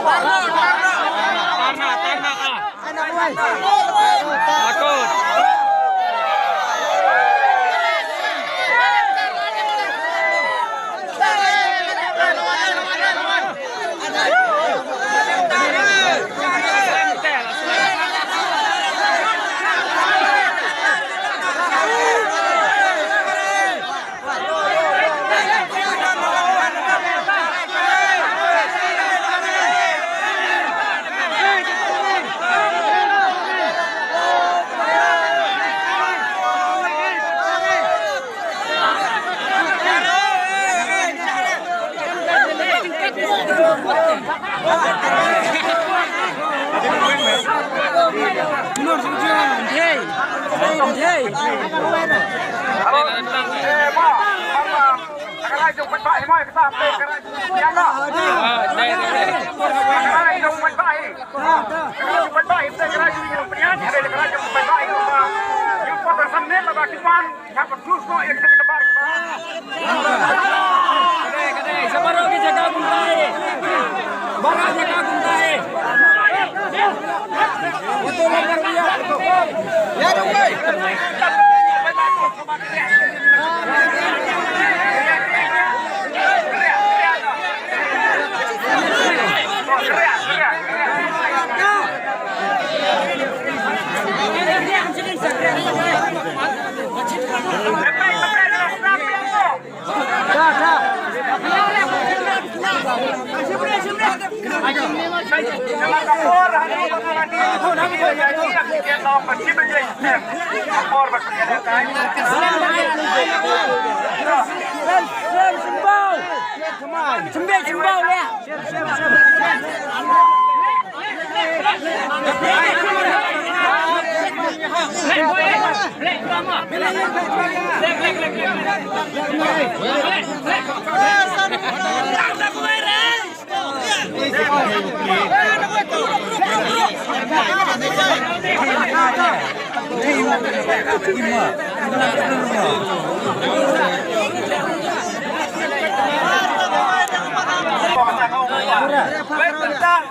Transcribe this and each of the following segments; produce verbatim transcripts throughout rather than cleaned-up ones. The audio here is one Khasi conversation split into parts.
Tarna, tarna, ah. Takut.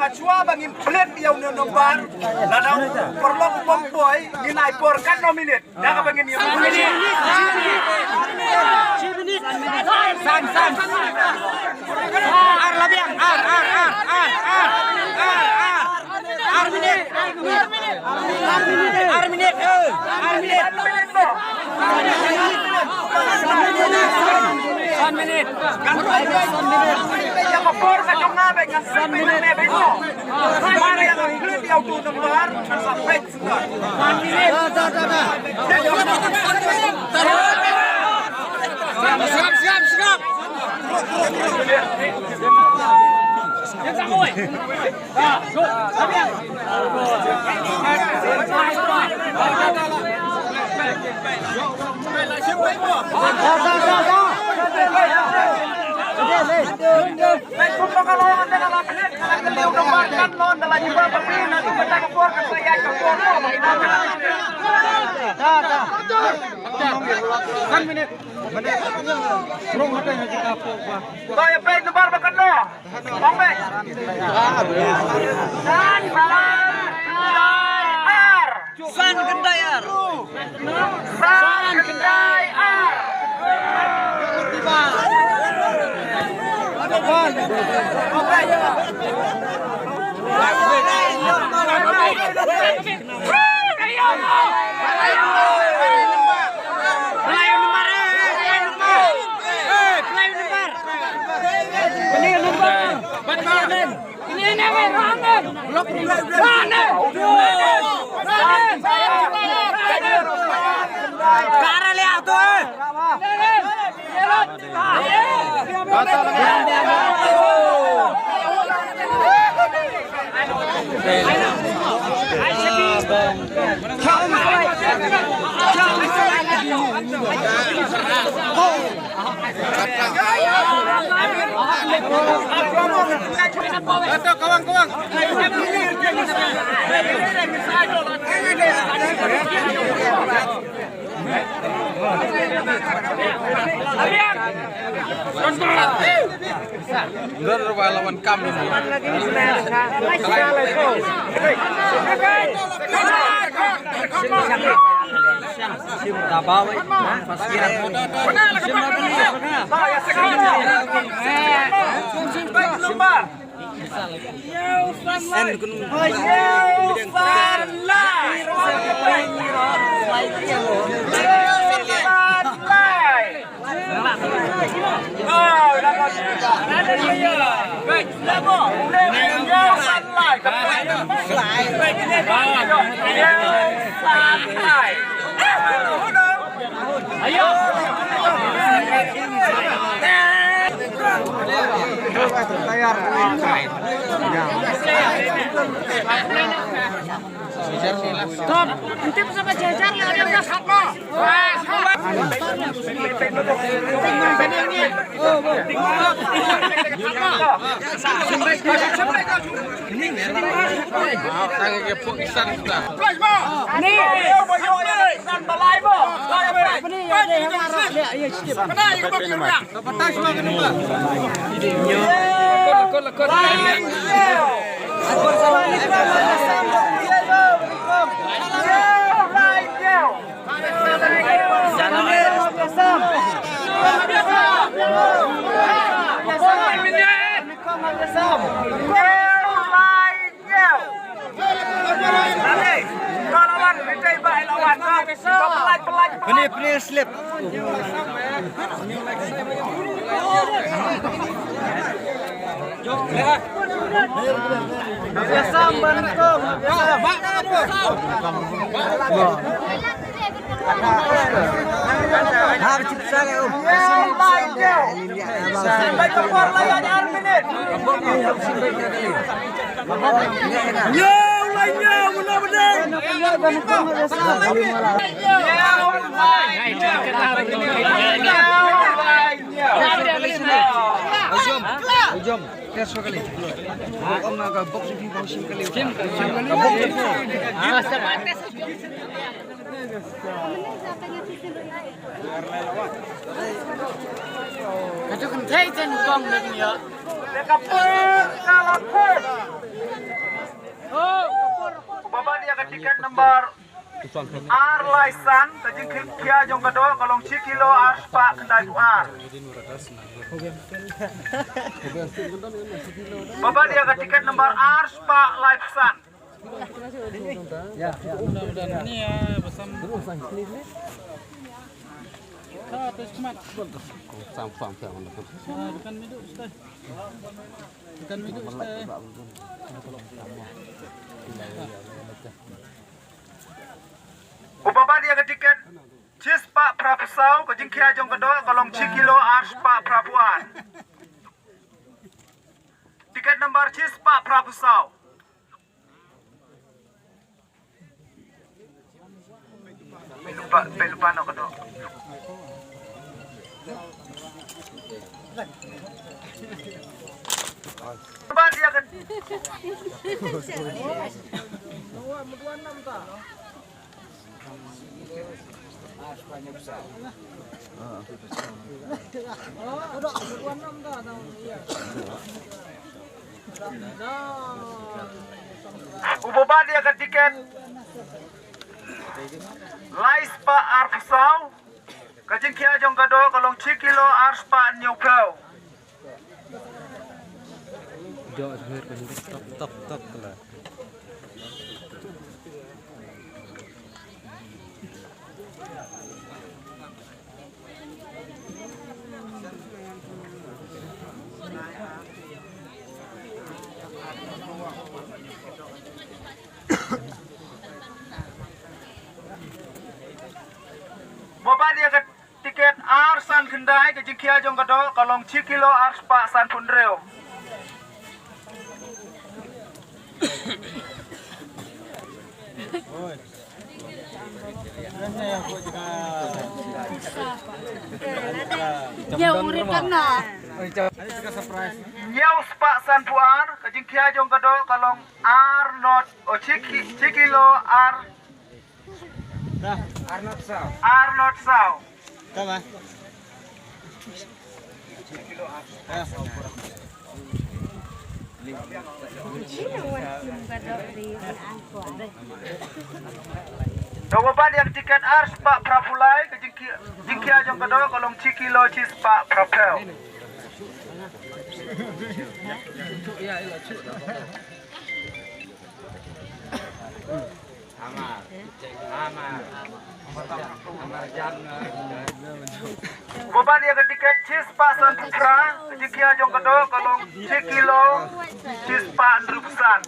Hashwa ba ngin plet ïa une u nombar, lada u paralok u bym poi, ngin ai por katno minit. Da kaba ngin ïa. San, san. Ar la biang, ar, ar, ar. Ar minit. Ar minit, eh, ar minit. San minit. San minit. Ïa ka por ka jong nga ba ngan san minit. Mar ïa ka klet ïa utu u nombar, ngan sa peit. San khyndai ar. San khyndai ar. Stop. Nanti sampai jajar lah, dia udah satu. Pynïa, pynïa slip. Uba bat ïa ka tiket number ar lai san, ka jingkhia jong ka doh ka long shi kilo ar spah khyndai phew ar. Uba bat ïa ka tiket number ar spah lai phew san. Uba bat ïa ka tiket shi spah phra phew saw, ka jingkhia jong ka doh ka long shi kilo ar spah phra phew ar. Tiket number shi spah phra phew saw. Peit lypa, peit lypa noh ka doh. Ba dia kan. Uba bat ïa ka tiket lai spah arphew saw. Ka jingkhia jong ka doh ka long shi kilo ar spah hynñiew phew. Tok tok tok. Ba bat ïa ka tiket ar san khyndai, ka jingkhia jong ka doh ka long shi kilo ar spah sanphew hynriew. Hynñiew spah sanphew ar, ka jingkhia jong ka doh ka long ar not, o, shi ki-, shi kilo ar, ar not saw. Ar not saw. Tama. Shi kilo ar. Kaba bat ïa ka tiket ar spah phra phew lai, ka jingkhia, jingkhia jong ka doh ka long shi kilo shi spah phra phew. Uba bat ïa ka tiket shi spah san phew phra, ka jingkhia jong ka doh ka long shi kilo shi spah hynriew phew san.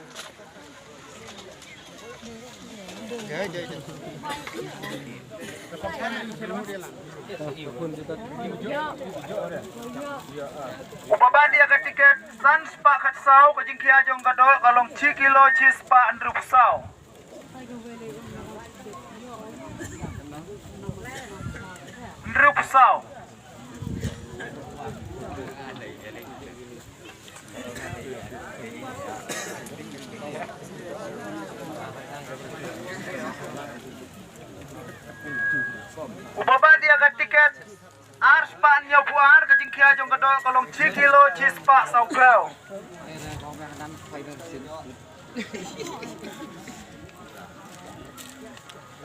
Uba bat ïa ka tiket san spah khatsaw, ka jingkhia jong ka doh ka long shi kilo shi spah hynriew phew saw. Hynriew phew saw. Uba bat ïa ka tiket ar spah hynñiew phew ar, ka jingkhia jong ka doh ka long shi kilo shi spah saw phew.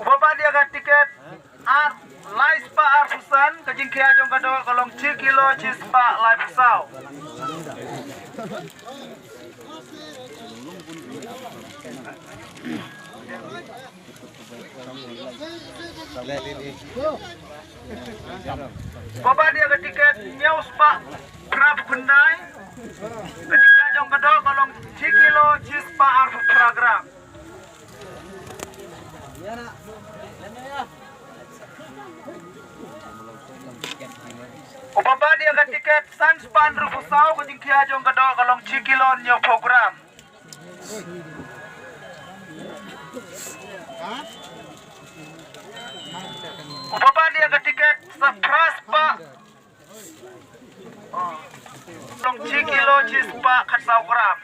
Uba bat ïa ka tiket ar, lai spah ar phew san, ka jingkhia jong ka doh ka long shi kilo shi spah lai phew saw. Uba bat ïa ka tiket hynñiew spah phra phew khyndai, ka jingkhia jong ka doh ka long shi kilo shi spah ar phew phra gram. Uba bat ïa ka tiket san spah hynriew phew saw, ka jingkhia jong ka doh ka long shi kilo hynñiew phew gram. Uba bat ïa ka tiket sa phra spah, long shi kilo shi spah khatsaw gram.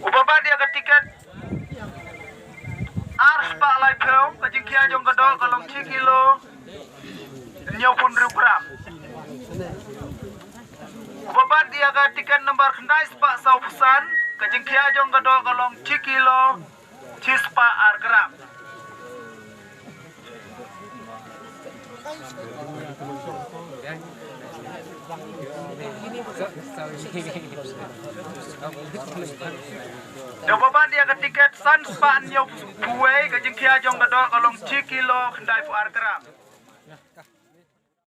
Uba bat ïa ka tiket ar spah lai phew, ka jingkhia jong ka doh ka long shi kilo hynñiew phew hynriew gram. Uba bat ïa ka tiket nambar khyndai spah saw phew san, ka jingkhia jong ka doh ka long shi kilo shi spah ar gram. Uba bat ïa ka tiket san spah hynñiew phew wei, ka jingkhia jong ka doh ka long shi kilo khyndai phew ar gram.